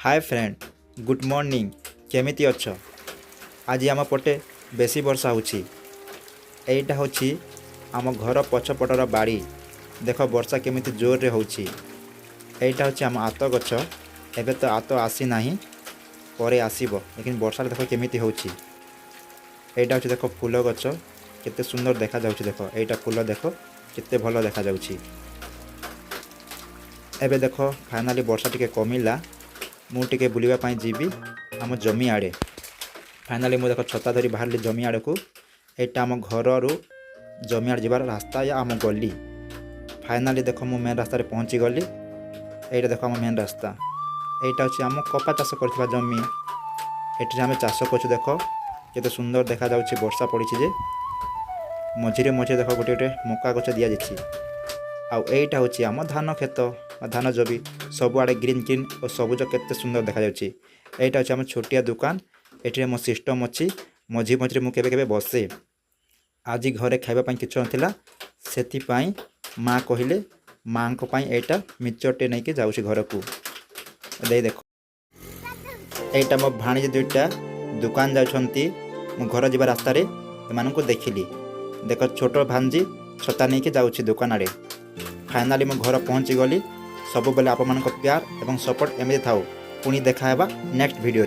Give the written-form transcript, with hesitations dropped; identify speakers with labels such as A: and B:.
A: ହାଏ friend, good morning. କେମିତି ଅଛ? ଆଜି ଆମ ପଟେ ବେଶୀ ବର୍ଷା ହେଉଛି। ଏଇଟା ହେଉଛି ଆମ ଘର ପଛପଟର ବାଡ଼ି। ଦେଖ, ବର୍ଷା କେମିତି ଜୋରରେ ହେଉଛି। ଏଇଟା ହେଉଛି ଆମ ଆତ ଗଛ। ଏବେ ତ ଆତ ଆସିନାହିଁ, ପରେ ଆସିବ। ଲେକିନ୍ ବର୍ଷାରେ ଦେଖ କେମିତି ହେଉଛି। ଏଇଟା ହେଉଛି ଦେଖ ଫୁଲ ଗଛ, କେତେ ସୁନ୍ଦର ଦେଖାଯାଉଛି। ଦେଖ, ଏଇଟା ଫୁଲ, ଦେଖ କେତେ ଭଲ ଦେଖାଯାଉଛି। ଏବେ ଦେଖ, ଫାଇନାଲି ବର୍ଷା ଟିକେ କମିଲା। ମୁଁ ଟିକେ ବୁଲିବା ପାଇଁ ଯିବି ଆମ ଜମି ଆଡ଼େ। ଫାଇନାଲି ମୁଁ ଦେଖ ଛତା ଧରି ବାହାରିଲି ଜମି ଆଡ଼କୁ। ଏଇଟା ଆମ ଘରରୁ ଜମି ଆଡ଼େ ଯିବାର ରାସ୍ତା ୟା ଆମ ଗଲି। ଫାଇନାଲି ଦେଖ, ମୁଁ ମେନ୍ ରାସ୍ତାରେ ପହଞ୍ଚିଗଲି। ଏଇଟା ଦେଖ ଆମ ମେନ୍ ରାସ୍ତା। ଏଇଟା ହେଉଛି ଆମ କପା ଚାଷ କରିଥିବା ଜମି। ଏଠିରେ ଆମେ ଚାଷ କରୁଛୁ। ଦେଖ କେତେ ସୁନ୍ଦର ଦେଖାଯାଉଛି, ବର୍ଷା ପଡ଼ିଛି ଯେ। ମଝିରେ ମଝିରେ ଦେଖ ଗୋଟେ ଗୋଟେ ମକା ଗଛ ଦିଆଯାଇଛି। ଆଉ ଏଇଟା ହେଉଛି ଆମ ଧାନ କ୍ଷେତ ବା ଧାନ ଜମି। ସବୁଆଡ଼େ ଗ୍ରୀନ୍ ଗ୍ରୀନ୍ ଓ ସବୁଜ, କେତେ ସୁନ୍ଦର ଦେଖାଯାଉଛି। ଏଇଟା ହେଉଛି ଆମ ଛୋଟିଆ ଦୋକାନ। ଏଠିରେ ମୋ ସିଷ୍ଟମ୍ ଅଛି। ମଝି ମଝିରେ ମୁଁ କେବେ କେବେ ବସେ। ଆଜି ଘରେ ଖାଇବା ପାଇଁ କିଛି ନଥିଲା, ସେଥିପାଇଁ ମା କହିଲେ, ମାଙ୍କ ପାଇଁ ଏଇଟା ମିକ୍ସଚର୍ଟେ ନେଇକି ଯାଉଛି ଘରକୁ। ଦେଇ ଦେଖ, ଏଇଟା ମୋ ଭାଣିଜୀ ଦୁଇଟା ଦୋକାନ ଯାଉଛନ୍ତି। ମୁଁ ଘର ଯିବା ରାସ୍ତାରେ ଏମାନଙ୍କୁ ଦେଖିଲି। ଦେଖ, ଛୋଟ ଭାଣିଜୀ ଛତା ନେଇକି ଯାଉଛି ଦୋକାନ ଆଡ଼େ। ଫାଇନାଲି ମୁଁ ଘର ପହଞ୍ଚିଗଲି। ସବୁବେଳେ ଆପଣମାନଙ୍କ ପ୍ୟାର ଏବଂ ସପୋର୍ଟ ଏମିତି ଥାଉ। ପୁଣି ଦେଖା ହେବା ନେକ୍ସଟ ଭିଡ଼ିଓରେ।